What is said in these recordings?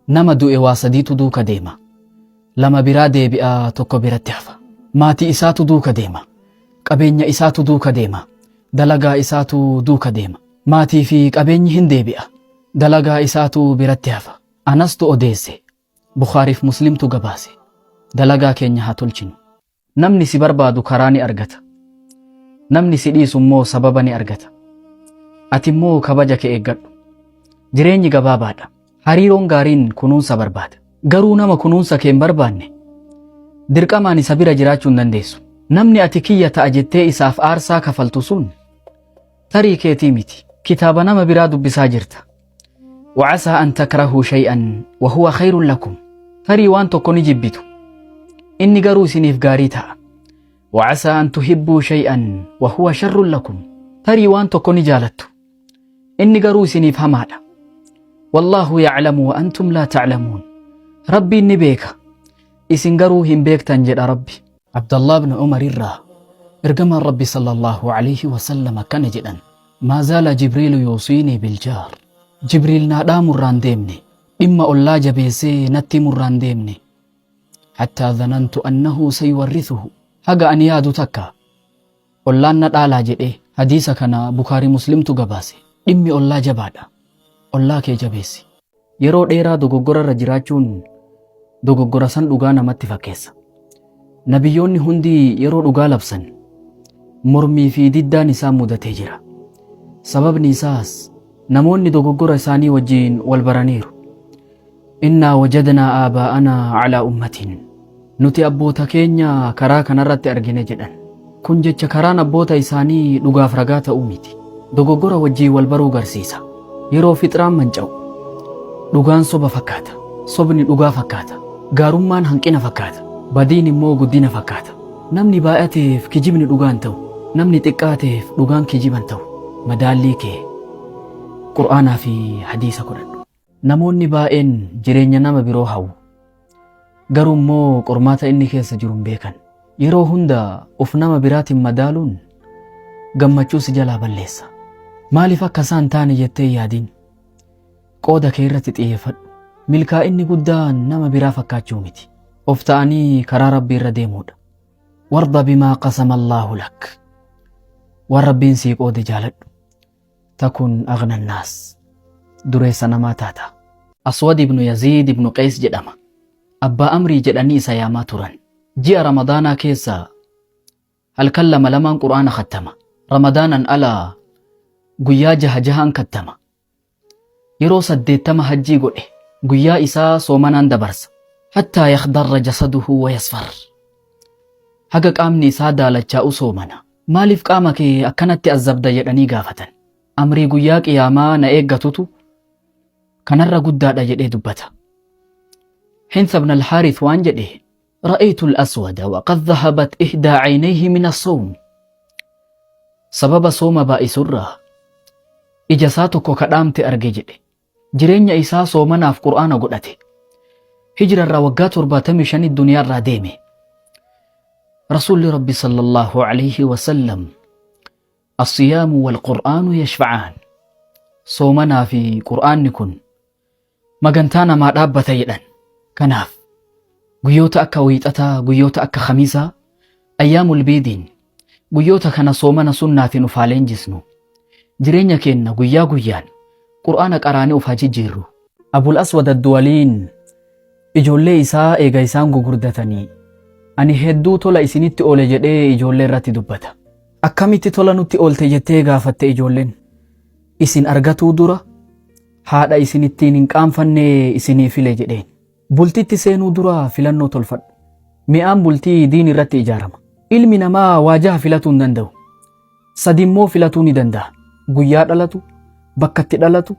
Nama du'e waa sadiitu duuka deema. Lama biraa deebi'a tokko biratti hafa. Maatii isaatu duuka deema. Qabeenya isaatu duuka deema. Dalagaa isaatu duuka deema. Maatii fi qabeenyi hin deebi'a. Dalagaa isaatu biratti hafa. Anastu odeesse. Bukhaariif Muslimtu gabaase. Dalagaa keenya haa tolchinu. Namni si barbaadu karaa ni argata. Namni si dhiisu immoo sababa ni argata. Ati immoo kabaja kee eeggadhu. Jireenyi gabaabaadha. Hariiroon gaariin kunuunsa barbaada. Garuu nama kunuunsa kee hin barbaanne dirqamaan isa bira jiraachuu hin dandeessu. Namni ati kiyya ta'a jettee isaaf aarsaa kafaltu sun tarii keetii miti. Kitaaba nama biraa dubbisaa jirta. Wacasaa an takrahuu shay'an wa huwa khayrun lakum. Tarii waan tokko ni jibbitu. Inni garuu isiniif gaarii ta'a. Wacasaa an tuhibbuu shay'an wa huwa sharrun lakum. Tarii waan tokko ni jaalattu. Inni garuu isiniif hamaadha. Wallaahu yaclamu wa antum laa taclamuun. Rabbiin ni beeka. Isin garuu hin beektan jedha Rabbi. Abdallah ibn Umar irraa ergamaan Rabbi sallallahu alayhi wasallam akkana jedhan. Maa zaala Jibriilu yuusiinii biljaar. Jibriil naa dhaamurraan deemne. Dhimma ollaa jabeessee natti himurraan deemne. Hattaa dhanantu annahu sayuwarrithuhu. Haga ani yaadu takka ollaan na dhaalaa jedhee. Hadiisa kana Bukaarii Muslimtu gabaase. Dhimmi ollaa jabaadha. Ollaa kee jabeessi. Yeroo dheeraa dogoggora irra jiraachuun dogoggora san dhugaa namatti fakkeessa. Nabiyyoonni hundi yeroo dhugaa labsan mormii fi diddaan isaan mudatee jira. Sababni isaas namoonni dogoggora isaanii wajjin wal baraniiru. Innaa wajadnaa aabaa'anaa alaa ummatin. Nuti abboota keenya karaa kanarratti argine jedhan. Kun jecha karaan abboota isaanii dhugaaf ragaa ta'uu miti. Dogoggora wajjin wal baruu garsiisa. Yeroo fixraan manca'u dhugaan soba fakkaata. Sobni dhugaa fakkaata. Gaarummaan hanqina fakkaata. Badiin immoo guddina fakkaata. Namni baay'ateef kijibni dhugaa hin ta'u. Namni xiqqaateef dhugaan kijiba hin ta'u. Madaallii kee Qur'aanaa fi hadiisa godhadhu. Namoonni baay'een jireenya nama biroo hawwu. Garuu immoo qormaata inni keessa jiru hin beekan. Yeroo hunda of nama biraatiin madaaluun gammachuu si jalaa balleessa. Maaliif akka isaan taane jettee hin yaadin. Qooda kee irratti xiyyeeffadhu. Milkaa'inni guddaan nama biraa fakkaachuu miti. Of ta'anii karaa Rabbii irra deemuudha. Warda bimaa qasama Allaahu lak. Waan Rabbiin sii qoode jaaladhu. Takun aghna naas. Dureessa namaa taata. Aswad ibnu Yaziid ibnu Qeys jedhama. Abbaa Amrii jedhanii isa yaamaa turan. Ji'a Ramadaanaa keessa halkan lama lamaan Qur'aana khattama. Ramadaanan ala guyyaa jaha jahaan kattama. Yeroo 80 hajjii godhe. Guyyaa isaa soomanaan dabarsa. Hattaa yakhdarra jasaduhu wa yasfar. Haga qaamni isaa daalachaa'u soomana. Maaliif qaama kee akkanatti azzabda jedhanii gaafatan. Amrii guyyaa qiyaamaa na eeggatutu kanarra guddaadha jedhee dubbata. Hinsa ibn al-Haarith waan jedhe Ra'aytu al-aswada wa qad dhahabat ihdaa caynayhi min as-sawm. Sababa sooma baay'isurraa ija isaa tokko kadhaamte arge jedhe. Jireenya isaa soomanaaf Qur'aana godhate. Hijra irraa waggaa 75 duniyaa irraa deeme. Rasuulli Rabbi sallallahu alayhi wa sallam As-siyaamu wal Qur'aanu yashfa'aan. Soomanaa fi Qur'aanni kun magantaa namaa dhaabbata jedhan. Kanaaf guyyoota akka wiixataa, guyyoota akka khamiisaa, ayyaamul biidiin guyyoota kana soomana sunnaatiin uf haa leenjisnu. Jireenya keenna guyyaa guyyaan Qur'aana qaraanee uf haa jijjiirru. Abul Aswad Adduwaliin ijoollee isaa eega isaan gugurdatanii ani hedduu tola isinitti oole jedhee ijoollee irratti dubbata. Akkamitti tola nutti oolte jettee gaafatte ijoolleen. Isin argatuu dura haadha isin ittiin hin qaanfanne isinii file jedheen. Bultitti seenuu dura filannoo tolfadhu. Mi'aan bultii diin irratti ijaarama. Ilmi namaa waa jaha filatuu hin danda'u. Sadi immoo filatuu ni danda'a. Guyyaa dhalatu, bakka itti dhalatu,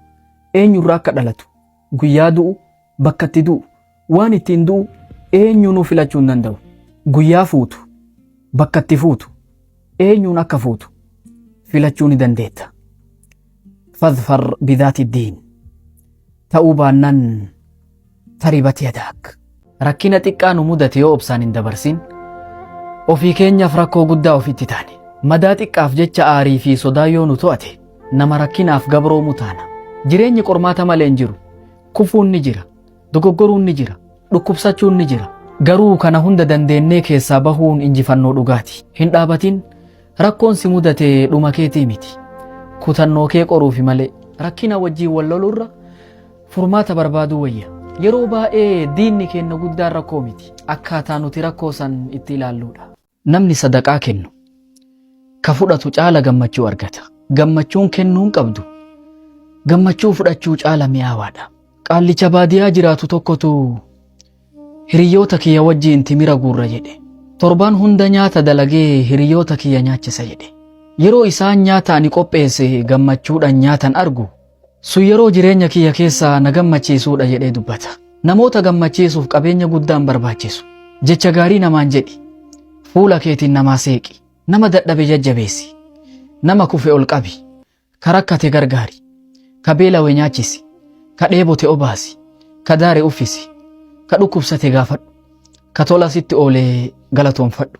eenyurraa akka dhalatu, guyyaa du'u, bakka itti du'u, waan ittiin du'u eenyuunuu filachuu hin danda'u. Guyyaa fuutu, bakka itti fuutu, eenyuun akka fuutu filachuu ni dandeetta. Fadfar bidhaati diin. Ta'uu baannaan taribat yadaak. Rakkina xiqqaa nu mudate yoo obsaan hin dabarsin ofii keenyaaf rakkoo guddaa ofitti taane. Madaa xiqqaaf jecha aarii fi sodaa yoo nu to'ate nama rakkinaaf gabroomu taana. Jireenyi qormaata malee hin jiru. Kufuun ni jira. Dogoggoruun ni jira. Dhukkubsachuun ni jira. Garuu kana hunda dandeennee keessaa bahuun injifannoo dhugaati. Hin dhaabatin rakkoon si mudate dhuma keetii miti. Kutannoo kee qoruufi malee rakkina wajjiin wal lolurra furmaata barbaaduu wayya. Yeroo baay'ee diinni keenna guddaan rakkoo miti. Akkaataa nuti rakkoo san itti ilaalluudha. Namni sadaqaa kennu ka fudhatu caala gammachuu argata. Gammachuun kennuun qabdu gammachuu fudhachuu caala mi'aawaadha. Qaallicha baadiyaa jiraatu tokkotu hiriyoota kiyya wajjiin timira guurra jedhe. Torbaan hunda nyaata dalagee hiriyoota kiyya nyaachisa jedhe. Yeroo isaan nyaata ani qopheesse gammachuudhaan nyaatan argu sun yeroo jireenya kiyya keessaa na gammachiisuudha jedhee dubbata. Namoota gammachiisuuf qabeenya guddaan barbaachisu. Jecha gaarii namaan jedhi. Fuula keetiin namaa seeqi. Nama dadhabe jajjabeessi. Nama kufe ol qabi. Ka rakkate gargaari. Ka beelawe nyaachisi. Ka dheebote obaasi. Ka daare uffisi. Ka dhukkubsate gaafadhu. Ka tola sitti oole galatoonfadhu.